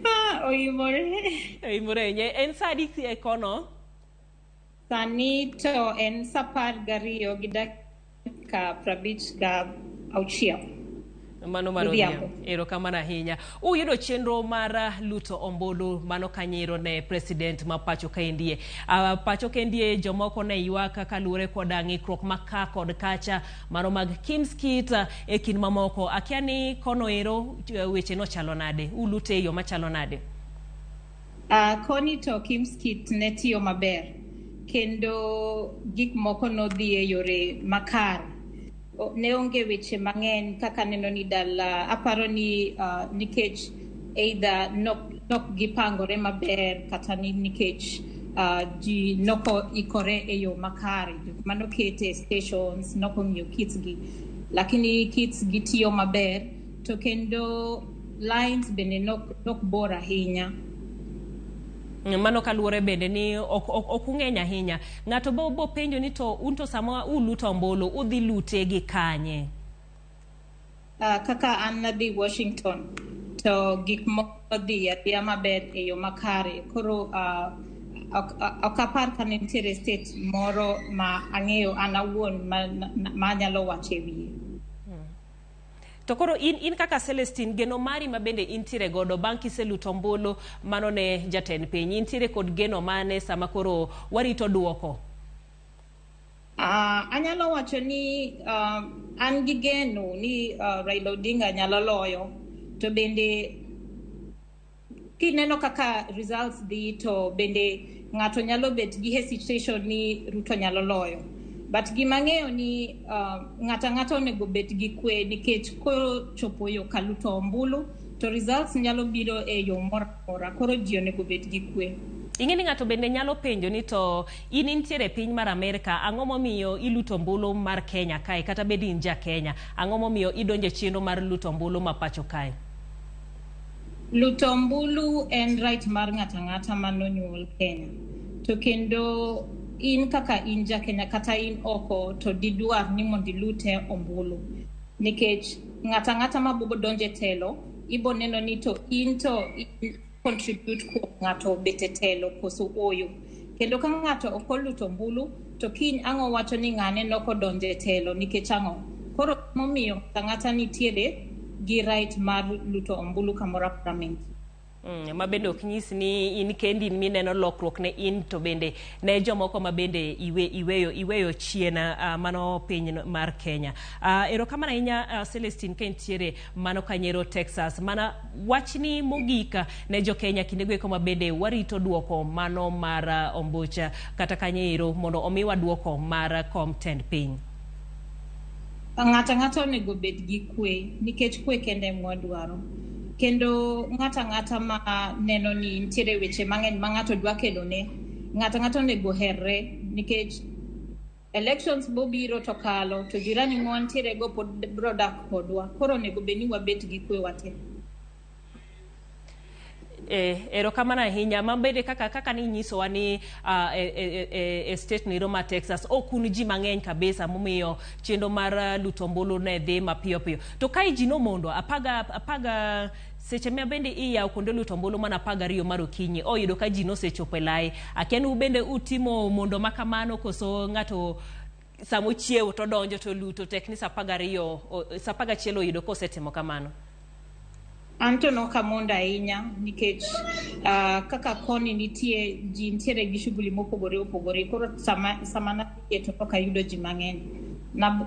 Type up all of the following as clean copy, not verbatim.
Ah, oimore. Oimore ahinya. En sa adi e kono? Sani to en sa 12:56. Mano mar Odhiambo. odhiambo. Erokamano ahinya. Uyudo chenro mar luto ombulu mano kanyero ne president ma pacho kaendie. Pacho kaendie jomoko ne ywak kaluwore koda ng'ikruok ma ka kod kacha mano mag KIEMS kit e kind mamoko. Akia ni kono ero weche nochalo nade? Ulute e yo machalo nade? Koni to KIEMS kit ne tiyo maber kendo gik moko nodhi e yore makare. Ne onge weche mang'eny kaka neno ni dala aparo ni nikech either nok gipangore maber kata ni nikech ji noko ikore e yo makare. Jok manokete e stations nokong'iyo kits gi, lakini kits gi tiyo maber to kendo lines bende nok bor ahinya. Mano kaluwore bende ni ok ung'eny ahinya. Ng'ato bo penjo ni to un to sama uluto ombulu udhi lute gi kanye? Kaka an nadhi Washington to gik moko dhi adhiya maber e yo makare. Koro ok apar ka ne nitiere state moro ma ang'eyo an awuon ma anyalo wacho e wiye. To koro in kaka Celestine, geno mari ma bende intiere godo bang' kiseluto ombulu mano ne jatend piny, intiere kod geno mane sama koro warito duoko? Anyalo wacho ni an gi geno ni Raila Odinga nyalo loyo, to bende kineno kaka results dhi to bende ng'ato nyalo bet gi hesitation ni Ruto nyalo loyo. But gima ang'eyo ni ng'ato ang'ata onego bed gi kwe nikech kochopo yo kaluto ombulu to results nyalo biro e yo moro amora, koro ji onego bed gi kwe. Ing'e ni ng'ato bende nyalo penjo ni to in intiere e piny mar Amerka, ang'o momiyo iluto ombulu mar Kenya kae kata bed in ja Kenya, ang'o momiyo idonjo e chenro mar luto ombulu ma pacho kae? Luto ombulu en right mar ng'ato ang'ata manonyuol Kenya. To kendo in kaka in ja Kenya kata in oko to didwar ni mondo ilute ombulu. Nikech ng'ato ang'ata ma bo donjo e telo, ibo neno ni to in to in contribute kuom ng'ato bet e telo koso ooyo. Kendo ka ng'ato ok oluto ombulu, to kiny ang' owacho ni ng'ane nokodonjo e telo nikech ang'o. Koro momiyo ng'ato ang'ata nitiere gi right mar luto ombulu kamoro amora ma entie. Ma bende ok nyis ni in kendi mineno lokruok ne in to bende ne jomoko ma bende iweyo chien mano piny mar Kenya. Erokamano ahinya Celestine ka intiere mano Kanyero Texas. Mana wachni mogik ne jo Kenya kinde go eko ma bende warito duoko mano mar ombuch kata kanyo ero mondo omiwa duoko mar kom tend piny. Ng'ato ang'ata onego bed gi kwe nikech kwe kende ema wadwaro. Kendo ng'ato ang'ata ma neno ni nitiere weche mang'eny ma ng'ato dwa kelone, ng'ato ang'ata onego herre nikech elections bobiro to kalo to jirani ma wantiere go pod bro dak kodwa. Koro onego bed ni wabet gi kwe wate. Erokamano ahinya. Ma bende kaka ninyisowa ni e state no ero mar Texas ok un ji mang'eny kabisa momiyo chenro mar luto ombulu ne dhi mapiyo piyo. To kae ji nomondo apaga seche ma bende iyawo kuonde luto ombulu mana 12 mar okinyi oyudo ka ji nosechopo e lai. Akia ni ubende utimo mondo ma kamano koso ng'ato samochiewo to donjo to luto tek ni sa 12 sa 11 oyudo kosetimo kamano. An to nok amondo ahinya nikech kaka koni nitie ji nitiere gi shughuli mopogore opogore, koro sama nadhiye to ok ayudo ji mang'eny.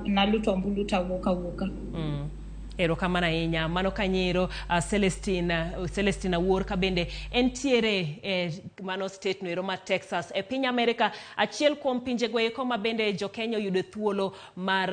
Naluto ombulu to awuok awuoka. Erokamano ahinya. Mano Kanyero Celestine Awuor ka bende entiere e mano state no ero mar Texas e piny Amerika, achiel kuom pinje go eko ma bende jo Kenya oyudo thuolo mar